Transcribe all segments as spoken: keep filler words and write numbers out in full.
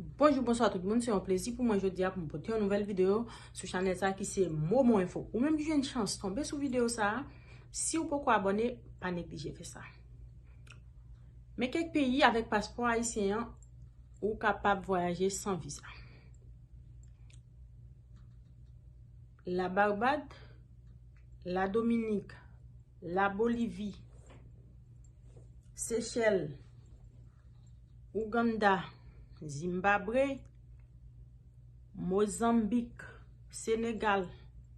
Bonjou, bonswa tout moun, se yon plezi pou mwen jodi a pou m pote yon nouvèl videyo sou chanèl sa ki se Momo Info. Ou menm ki jwenn chans tonbe sou videyo sa, si w poko abòne, pa neglije fè sa. Men kèk peyi avèk paspò ayisyen an, ou kapab vwayaje san viza. La Barbad, La Dominik, La Bolivi, Sechèl, Ouganda, Zimbabwe, Mozanbik, Senegal,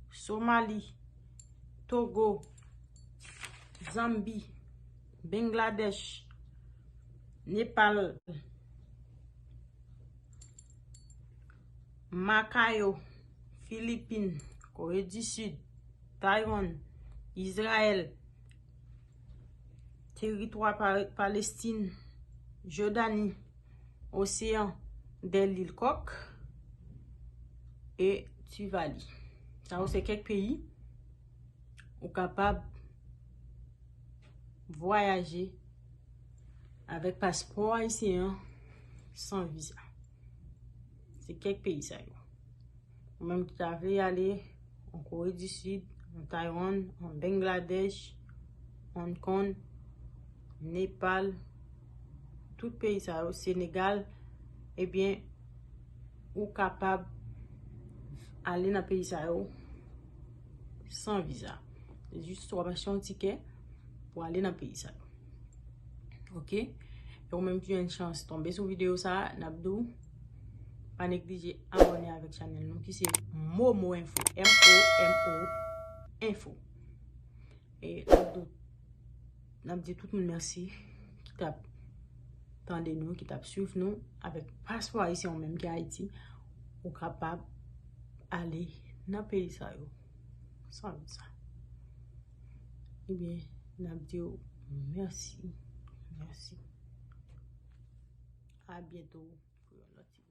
Somali, Togo, Zanbi, Bangladesh, Nepal, Makayo, Filipin, Kore di Sid, Taiwan, Izrayèl, Teritwa Pa- Palestin, Jòdani, Oseyan dè Lil Kòk e Tivali. Sa yo se kèk peyi ou kapab vwayaje avèk paspò ayisyen an san viza. Se kèk peyi sa yo. Ou menm ki ta vle ale an Kore di Sid, an Taiwan, an Bangladesh, Hong Kong, Nepal, tout peyi sa yo, Senegal, ebyen, ou kapab ale nan peyi sa yo san viza. Se jis w ap achte yon tikè pou ale nan peyi sa yo. Ok? E ou menm ki jwenn chans tonbe sou videyo sa, n ap di w, pa neglije abòne avèk chanèl nou ki se Momo Info. M O M O Info. E n ap di, n ap di tout moun mèsi ki t ap tande nou, ki t ap swiv nou. Avèk paspò ayisyen ou menm ki Ayiti, ou kapab ale nan peyi sa yo san viza. Ebyen, n ap di w mèsi. Mèsi. A byento pou yon lòt